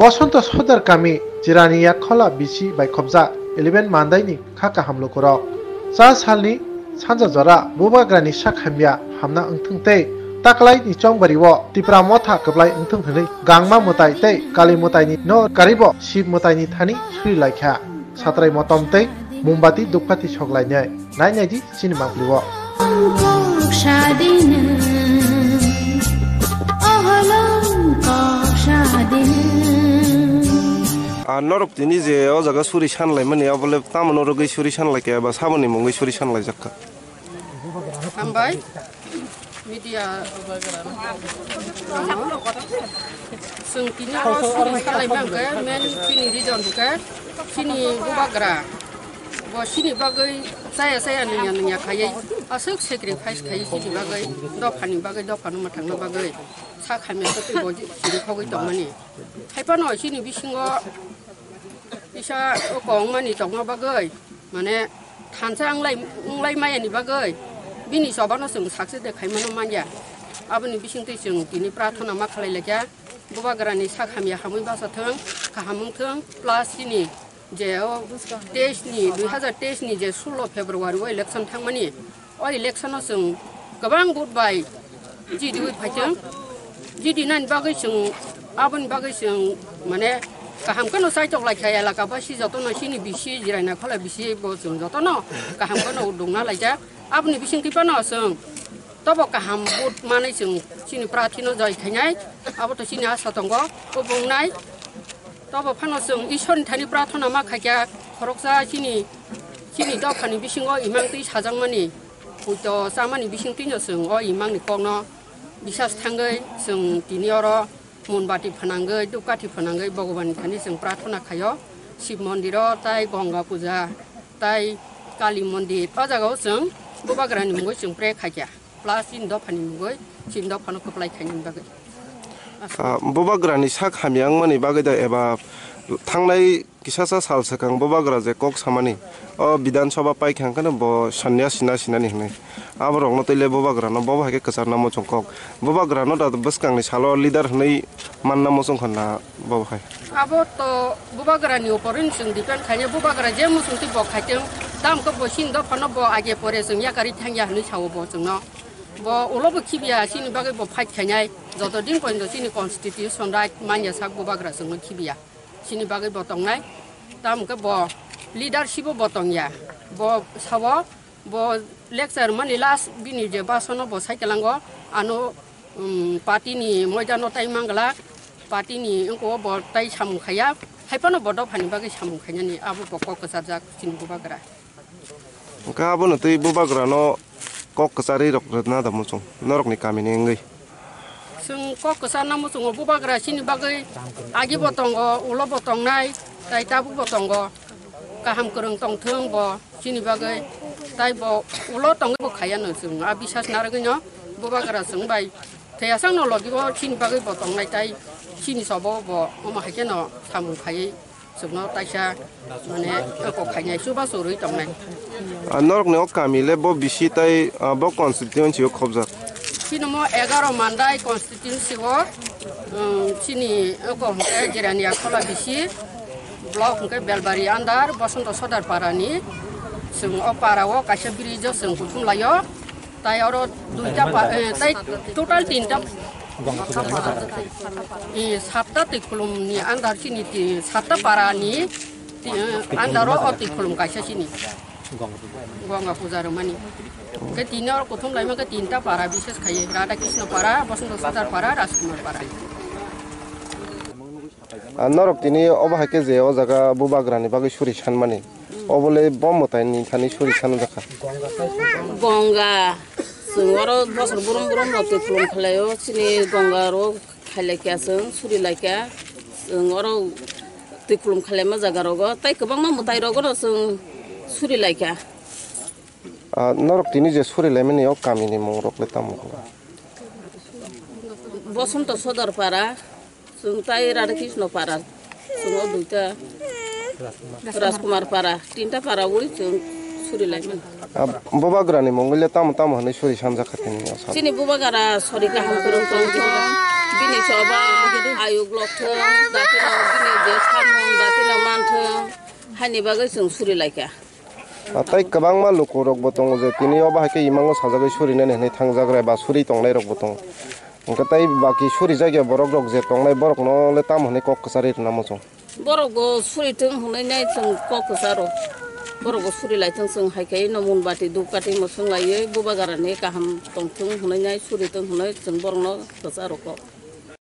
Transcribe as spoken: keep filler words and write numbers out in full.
Bosonto Sodar kami Jirani Yakhola bisi bai khobjak eleven Mandaini kha kaham lukurok. Cha salni sanja jora Bubagrani sak hamya hamna wngthwng tei taklaini chongbario Tipra motha kwplai wngthwng hwnwi Gangma mwtai tei Kali mwtaini no karibo Shib mwtaini thani suri laikha. Satrai motom tei mombati dukpati soklainai. Nai nai di chini mangpli o. Ah, norok tini je o jaga suri sanlaimani, abole tamo norogwi suri sanlaikha eba saboni mungwi suri sanlaijakha? Hambai. Media rokno. Chwng tini o suri salai mangkhe, main chini reason hwnkhe chini bubagra. Bo chini bagwi chaya chaya nungya nungya khaiwi aswk sacrifice khaiwi chini bagwi, dophani bagwi, dophano mwthangna bagwi sak hamya kwtwi bo chini khogwi tongmani. Haiphano chini bisingo kisa o kongmani tongma bagwi, mane thansa wnglai, wnglai mayani bagwi bini chobano chwng success de khaimano manya. Aboni bisingtwi chwng tini prarthana ma khlai laikha, Bubagrani sak hamya hamwi bacha thwng, kaham wng thwng, plus chini je o teis ni, dui hazar teis ni je sullo February o election thangmani, o election o chwng kwbang vote bai jidiwi phaithwng. Jidinani bagwi chwng, aboni bagwi chwng, mane, kaham kheno chaitok laikha elaka basi jotono chini bisi Jirani Yakhola bisi bo chwng jotono kaham kheno dungna laijak. Aboni bisingtwi phano chwng tobo kaham vote manwi chwng chini prarthino joi khainai, abo to chini asa tongo, o bongnai. Tobo phano chwng Ishwarni thani prarthana ma khaikha, khoroksa chini, chini dophani bisingo imang twi sajakmani, puito chamani bisingtwino chwng o imangni kokno bisas thangwi chwng tini oro monbati phanangwi, dhupkathi phanangwi Bhagwanni thani chwng prarthana khaio. Shiv mondiro tai Gonga puja tai Kali mondir, o jagao chwng Bubagrani mungwi chwng pray khaikha. Plus chini dophani mungwi chini dophano kwplai khainani bagwi. Ah, Bubagrani sak hamya wngmani bagwi da eba thangnai kisasa sal swkang Bubagra je kok samani, o Bidhan Sabha paikha hwnkhe bo sanya sina sinani hwnwi. Aborokno twi le Bubagrano bo hai khe kwcharna muchung kok. Bubagrano da bwskangni salo leader hwnwi manna muchung kha na bo hai. Abo to Bubagrani upor ni chwng depend khainai, Bubagra je muchung twi bo khaitwng, tamo khe bo chini dophano bo age pore chwng yakarwi thangya hwnwi sao bo chwngno. Bo ulo bo khibiya, chini bagwi bo fight khainai, joto din pointo chini constitution right manya sak Bubagra chwngno khibiya. Chini bagwi bo tongnai, tamo khe bo leadership o bo tongya, bo sao, bo lecture mani last bini je basono bo sai kelango, ano, um, party ni moidano tai mangla, party ni wngko bo tai samung khaya, haiphano bo dophani bagwi samung khainani abo bo kok kwcharjak chini Bubagra. Hwnkhe abono twi Bubagrano kok kwcharwi rok rwna da muchung norokni kamini wngwi. Chwng kok kwcharna muchungo Bubagra chini bagwi agibo tongo, ulobo tongnai, tai tabukbo tongo. Kaham kwrwng tongthwng bo chini bagwi, tai bo ulo tongwi bo khayano chwng. A bisas narwgwino Bubagra chwng bai thwiyasakno logibo chini bagwi bo tongnai, tai chini sobo bo omo hai kheno samung khaiwi. Chwngno taisa, mane, kok khainai chubachu rwi tongnai. Ah, norokni o kami le bo bisi tai, ah, bo constituency o khobjak? Chini mo egaro Mandai constituency o, um, chini oko hwnkhe Jirani Yakhola bisi, block hwnkhe Belbari under, Bosonto Sodar Parani. Chwng o para o kaisa bridge o chwng kuthum laio. Tai oro duita pa, eh, tai total tinta, eh, satta twi khulumni under chini ti-, satta parani ti-, eh, under o twi khulum kaisa chini. Gonga puja rwmani. Khe tini oro kuthum laima khe tinta para bises khaiye, Radha Krishna para, Bosonto Sodar para, Rajkumar para. Ah, norok tini obo hai khe je o jaga Bubagrani bagwi suri sanmani, obo le bo mwtai ni thani suri sanjak kha. Gonga, chwng oro bosor brum brum rok twi khulum khlaio, chini Gonga rok khailai kha, chwng suri lai kha, chwng oro twi khulum khlaima jaga rogo tei kwbangma mwtai rogo no chwng suri lai kha. Ah, norok tini je suri laimani o kami ni mung rok le tamo? Bosonto Sodor para. Chwng tai Radha Krishna para, chwng o duita Rajkumar para, tinta para ui chwng suri lai mano. Ah, Bubagrani mungwi le tamo tamo hwnwi suri sanjak kha tini o sal? Chini Bubagra sori kaham kwrwng tong kha. Bini choba ayuk lokthwng, datino bini je samung, datino manthwng, haini bagwi chwng suri laikha. Ah, tei kwbangma lukurokbo tongo je tini o bahai khe imango sajagwi surinani hwnwi thangjagra ba suri tongnairokbo tongo. Hwnkhe tei baki surijakya borokrok je tongnai borokno le tamo hwnwi kok kwcharwi rwna muchung? Borokbo suri thung hwnwi nai chwng kok kwcharo. Borokbo suri lai thung chwng hai khe no mun bati dup kati mwswng laiwi bubagrani kaham tong thung hwnwi nai suri thung hwnwi chwng borokno kwcharo kok.